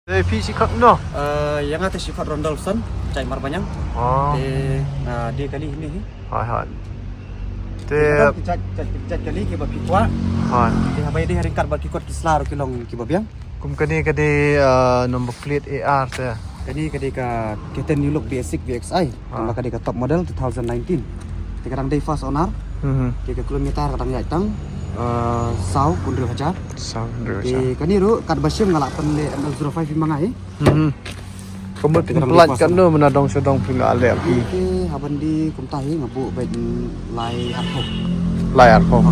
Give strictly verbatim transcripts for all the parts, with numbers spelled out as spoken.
Te phi shi khot no? Eh, ïa nga te shi khot Rondolson, jait Marbaniang. Oh. Te nga die kali hynne hi. Hoi, hoi. Te ki jait, jait, jait kali kiba phi kwah. Hoi. Te haba ïadei ha ryngkat bad ki kot ki sla ruh ki long kiba biang. Kum kane ka dei, eh, number plate A R te. Kane ka dei ka K ten New Look B S six V X I. Ah. Kaba ka dei ka top model two thousand nineteen. Te ka dang dei first owner. Mhm. Te ka kilometer ka dang ïaid tang, eh, saw phew hynriew hajar. Saw phew hynriew hajar. Te kane ruh katba shim nga lah pynleh M L zero five hi ma nga hi. Mhm. Ka mut pynplat katno mynta dong sha dong phi nga leh phi. Te haba die kumta hi nga buh beit lai arphew. Lai arphew.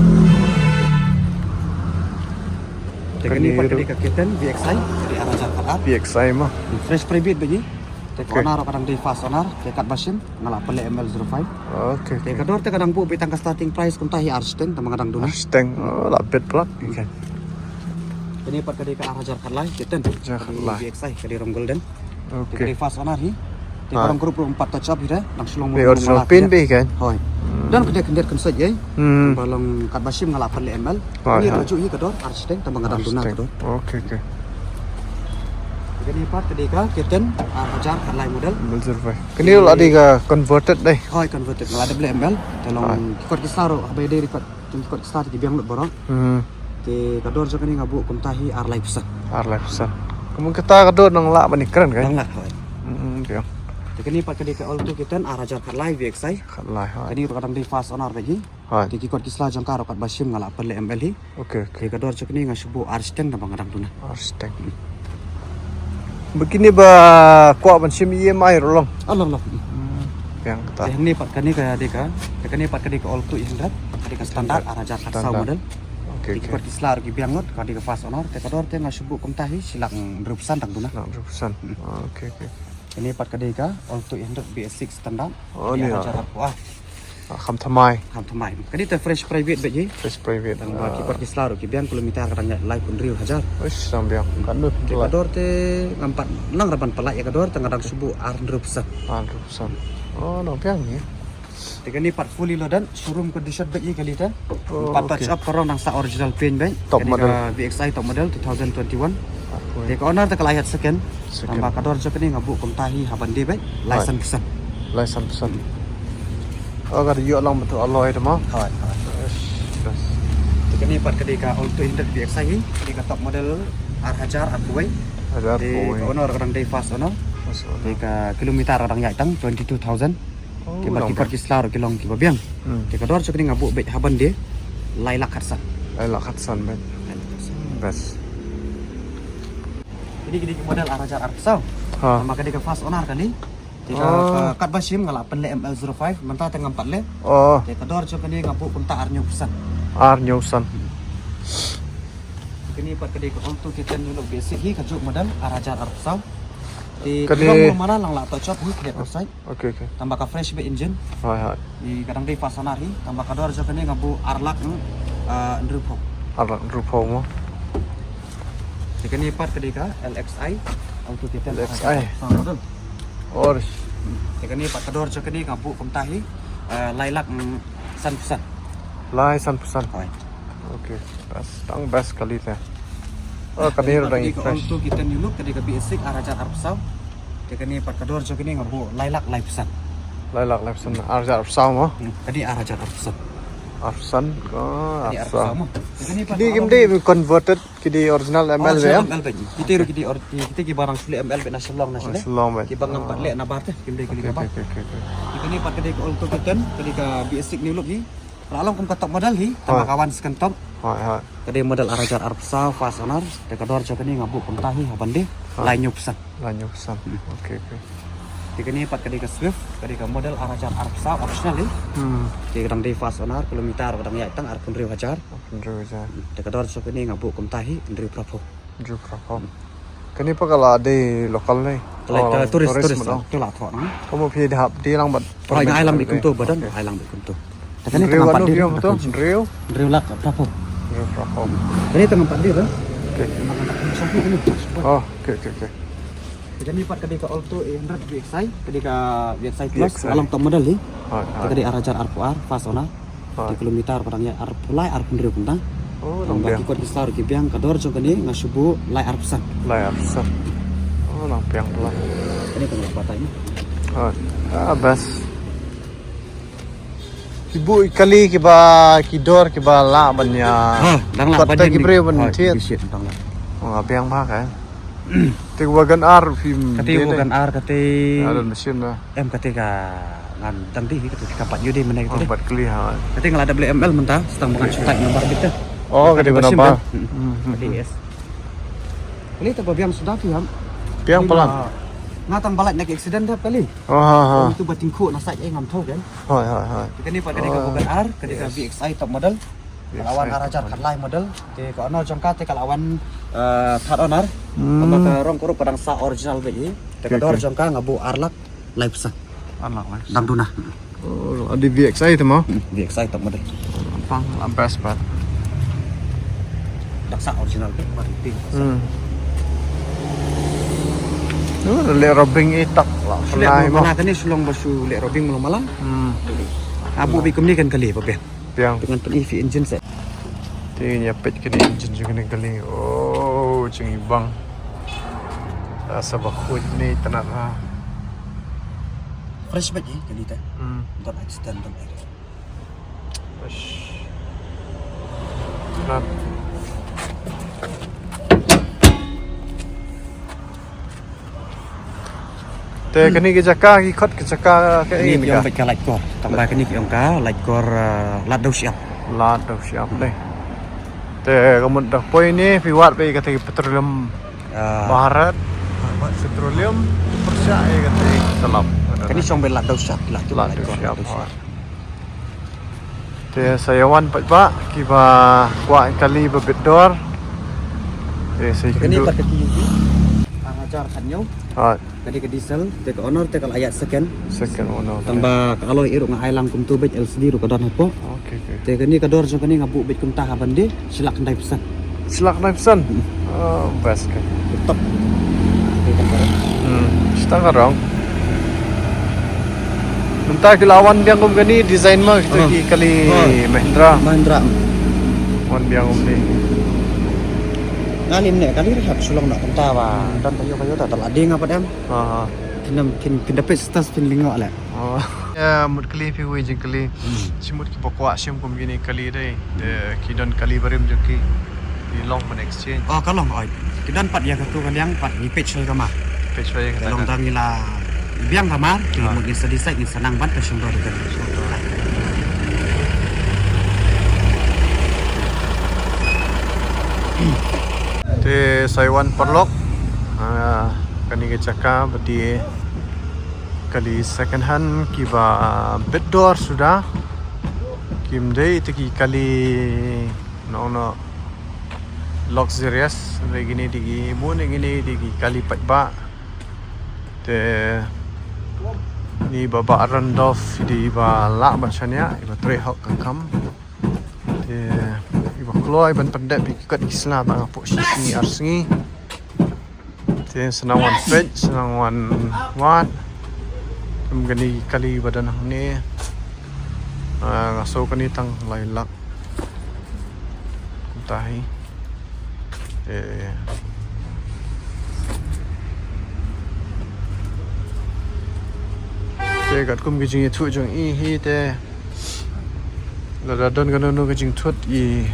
Te kane pat ka dei ka K ten V X I, ka dei ar hajar khat ar. V X I mo. Fresh private beit hi. Te ka owner ruh ka dang dei first owner, te katba shim nga lah pynleh M L zero five. Okay. Te ka dor te ka dang buh beit tang ka starting price kumta hi ar shiteng, tang ba nga dang duna. Ar shiteng. Oh, la bet plat. Okay. Kane pat ka dei ka ar hajar khat lai, K ten. Hajar khat lai. V X I, ka dei rong golden. Okay. Te ka dei first owner hi. Te ka rong group ruh ym pat touch up hi te, dang shu long. Dei original paint beit kan? Hoi. Don khyndiat khyndiat kynsoit ei. Hmm. Ba long katba shim nga lah pynleh M L. Hoi. Kane ruh ka juh hi ka dor ar shiteng, tang ba nga dang duna ka dor. Okay, okay. Kane pat ka dei ka K ten, ar hajar khat lai model. Model zero five. Kane ruh la dei ka converted dei. Hoi, converted. Nga la dep leh M L. Te long ki kot ki sla ruh haba ïadei ri kot, ki kot ki sla te ki biang lut baroh. Hmm. Te ka dor jong kane nga buh kumta hi ar lai phew san. Ar lai phew san. Ka mut kata ka dor nang lah ban ïakren kan? Nang lah, hoi. Hmm, biang. Te kane pat ka dei ka Alto K ten, ar hajar khat lai V X I. Khat lai, hoi. Kane ruh ka dang dei first owner beit hi. Hoi. Te ki kot ki sla jong ka ruh katba shim nga lah pynleh M L hi. Okay, okay. Te ka dor jong kane nga shu buh ar shiteng, tang ba nga dang duna. Ar shiteng. Ba kine ba kwah ban shim E M I ruh long? Ah, long, long. Hmm, biang kata. Te hangne pat kane ka dei ka, te kane pat ka dei ka Alto eight hundred, ka dei ka standard, ar hajar khat saw model. Okay, okay. Te ki kot ki sla ruh ki biang lut, ka dei ka first owner, te ka dor te nga shu buh kumta hi shi lak hynriew phew san, tang duna. Lak hynriew phew san. Hmm. Ah, okay, okay. Kane pat ka dei ka Alto eight hundred B S six standard. Oh, ka dei ar hajar arphew ar. Ah, kham thymmai. Kham thymmai. Kane te fresh private beit hi. Fresh private. Tang ba ki kot ki sla ruh ki biang, kilometer ka dang ïaid lai phew hynriew hajar. Uish, dang biang. Katno phi pynlait? Te ka dor te ngam pat nang ra ban pynlait ïa ka dor, te nga dang shu buh ar hynriew phew san. Ar hynriew phew san. Oh, dang biang hi. Te kane pat fully loaded, showroom condition beit hi kali te. Oh, okay. Pat touch up, ka rong dang sa original paint beit. Top model. Kane ka V X I top model two thousand twenty-one. Te ka owner te ka la ïaid second. Second. Tang ba ka dor jong kane nga buh kumta hi haba die beit, lai san phew san. Lai san phew san. Oh, ka dei ïoh lang beit alloy te mo? Hoi, hoi. Yes, yes. Te kane pat ka dei ka Alto eight hundred V X I hi, ka dei ka top model ar hajar arphew wei. Hajar arphew wei. Te ka owner ka dang dei first owner. First owner. Te ka kilometer ka dang ïaid tang twenty-two thousand. Oh, kiba long ki kot ki sla ruh ki long kiba biang. Hmm. Te ka dor jong kane nga buh beit haba die lai lak khat san. Lai lak khat san beit. Lai lak khat san. Best. Kine ki dei ki model ar hajar arphew saw. Ha. Tang ba ka dei ka first owner kane. Te ka, oh, ka, katba shim nga lah pynleh M L zero five, mynta te ngam pat leh. Oh. Te ka dor jong kane nga buh kumta ar hynñiew phew san. Ar hynñiew phew san. Kane pat ka dei ka Alto K ten New Look B S six hi, ka juh model ar hajar arphew saw. Te ka dei long mala lang la touch up hi, khyndiat kynsoit. Okay, okay. Tang ba ka fresh beit engine. Hoi, hoi. Te ka dang dei first owner hi, tang ba ka dor jong kane nga buh ar lak, mm, ah, hynriew phew. Ar lak hynriew phew mo. Te kane pat ka dei ka L X I, Alto K ten. L X I. Sound model. Or. Te kane pat ka dor jong kane nga buh kumta hi, eh, lai lak, mm, san phew san. Lai san phew san. Hoi. Okay. Best, dang best kali te. Oh, kane ruh dang fresh. Alto K ten New Look, ka dei ka B S six, ar hajar arphew saw. Te kane pat ka dor jong kane nga buh lai lak lai phew san. Lai lak lai phew san, ar hajar arphew saw mo? Hmm, ka dei ar hajar arphew san. Arphew san, oh, arphew saw. Ka dei arphew saw mo. Te kane pat, kine kim dei converted, ki dei original M L. Original M L beit. Kita ruh ki dei or-, ki, kita kiba dang shu leh M L beit na Shillong, na Shillong. Shillong beit. Kiba ngam pat leh na bar te, kim dei kali ka bar. Okay, okay, okay, okay. Te kane pat ka dei ka Alto K ten, ka dei ka B S six New Look hi. Ka la long kum ka top model hi, tang ba ka wan second top. Hoi, hoi. Ka dei model ar hajar arphew saw, first owner. Te ka dor jong kane nga buh kumta hi haba die, lai hynñiew phew san. Lai hynñiew phew san. Hmm. Okay, okay. Te kane pat ka dei ka Swift, ka dei ka model ar hajar arphew saw, optional hi. Hmm. Te ka dang dei first owner, kilometer ka dang ïaid tang arphew hynriew hajar. Arphew hynriew hajar. Hmm. Te ka dor jong kane nga buh kumta hi hynriew phra phew. Hynriew phra phew. Kane pat ka la dei local ne? Ka la, oh, ka tourist, tourist, tourist mo. Te la thoh noh. Ka mut phi hap die lang bad. Hoi, nga ai lang beit kumto, ba don, okay, ai lang beit kumto. Te kane te ngam pat die. Hynriew, hynriew. Hynriew lak phra phew. Hynriew phra phew. Kane te ngam pat die, ba? Okay. Ngam pat die. Oh, okay, okay, okay. Te kane pat ka dei ka Alto eight hundred V X I, ka dei ka V X I Plus, V X I. Ka long top model hi. Hoi, hoi. Te ka dei ar hajar arphew ar, first owner. Hoi. Te kilometer pat dang ïaid arphew lai, arphew hynriew kumta. Oh, dang biang. Tang ba ki kot ki sla ruh ki biang, ka dor jong kane nga shu buh lai arphew san. Lai arphew san. Nang piang pula. Kane ka nang patai ni. Ah, ah, best. Ki buh kali kiba, ki dor kiba lah ban ïa. Ha, dang lah pat ban te ïa ki briew ban thied. Ki shit dang lah. Oh, nga piang ba ka. Te wagon R phim. Kate wagon R kate. Ada mesin dah. Em kate ka ngan dang di kate ka pat yu di mane kate. Pat kali ha. Kate nga la da beli M L mynta, stang ba ngan shu type number bit te. Oh, kate ba number. Kate S. Kali te ba biang suda phi ham. Biang palat. Nga tang balat na ki accident dap kali. Oh, ha, ha. Itu ba tingkuk na side ai ngam tho kan. Hoi, hoi, hoi. Kane pat kane ka wagon R, kane ka V X I top model. Ka la wan ar hajar khatlai model. Te ka owner jong ka te ka la wan, eh, third owner. Kaba ka rong ka ruh ka dang sah original beit hi. Te ka dor jong ka nga buh ar lak laiphew san. Ar lak laiphew san. Dang duna. Oh, ada V X I te mo? Hmm, V X I top model. Pang la best pat. Dang sah original beit, warranty. Hmm. Leh rubbing i tak la. Leh mala kane shu long ba shu leh rubbing mala mala. Hmm. Abu bi kumne kan kali ba biang. Biang. Dengan pun isi engine set. Te ngi peit kane engine jong kane kali. Oh, jong i bang. Asa ba khuid ne tang ha. Fresh bad ye kali te. Hmm. Don't accident, don't accident. Fresh. Tang. Te kane ki jaka, ki khot ki jaka ka. Kane ki ong ka light core. Tang ba kane ki ong ka light core, eh, lad dau shyiap. Lad dau shyiap dei. Te ka mut da poi ne phi wad ba kata ki petroleum. Ah. Bharat. Petroleum. Pyrshah ïa kata ki salap. Kane shong ba lad dau shyiap, lad dau shyiap. Te sa ïa wan pat ba kiba kwah kali ba bit dor. Te sa ïa kane pat ka T U V. Ar hajar khathynñiew. Kane ka diesel, te ka owner te ka la ïaid second. Second owner. Tang ba ka alloy ruh nga ai lang kumto beit, L C D ruh ka don hapoh. Okay, okay. Te kane ka dor jong kane nga buh beit kumta ha ban die, shi lak khyndai phew san. Shi lak khyndai phew san. Hmm. Oh, best ka. Top. Hmm, shi tang ka rong. Mynta ki la wan biang kum kane design ma kita ki kali Mahindra. Mahindra. Wan biang kum ni. Nga lim ne kali rehab sulong na kumta ba. Hmm. Dan kayo kayo ta ta la ding apa dem. Ha, ha. Kin kin kin dapet status pin lingo le. Oh. Ïa mut kali phi wei jingkali. Hmm. Shi mut kiba kwah shim kum kine kali dei. Te ki don kali barim jong ki. Ki long ban exchange. Oh, ka long oi. Ki don pat ïa katu ka liang pat ngi peit shuwa ka mar. Peit shuwa ka mar. Ka long tang ngi la biang ka mar, ki mut ngin sa decide ngin sa nang ban ka shim dor ka. Te sa ïa wan paralok. Ah, kane ka jaka ba die kali second hand kiba bit dor suda. Kim dei te ki kali no no luxurious, dei kine dei ki bun, dei kine dei ki kali paidbah. Te ni ba Bah Randolph dei ba lah ban shaniah, iba trei hok ka kam. Te iba kloi ban pyndep ïa ki kot ki sla ba nga pok shi sngi ar sngi. Te sa nang wan peit, sa nang wan wad. Kum kane kali ba don hangne. Ah, nga sngew kane tang lai lak. Kumta hi. Eh. Te katkum ki jingïathuh jong i hi te. Lada don kano kano ka jingthut i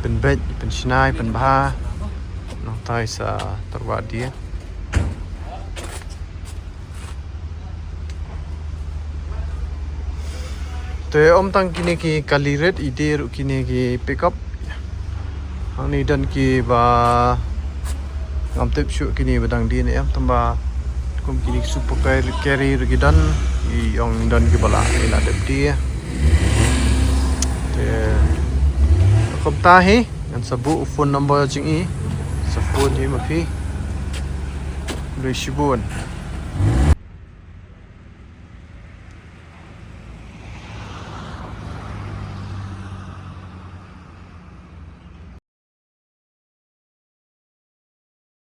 pynbeit, i pynshna, i pynbha. Nangta i sa tyrwa die. Te ym tang kine ki kali rit, i die ruh kine ki pickup. Hangne don kiba ngam tip shuh kine ba dang die ne em, tang ba kum kine ki super carry ruh ki don, i ong don kiba la, i la dep die. Te kumta hi, ngan sa buh phone number jong i, sa phone hi ma phi. Khublei shibun.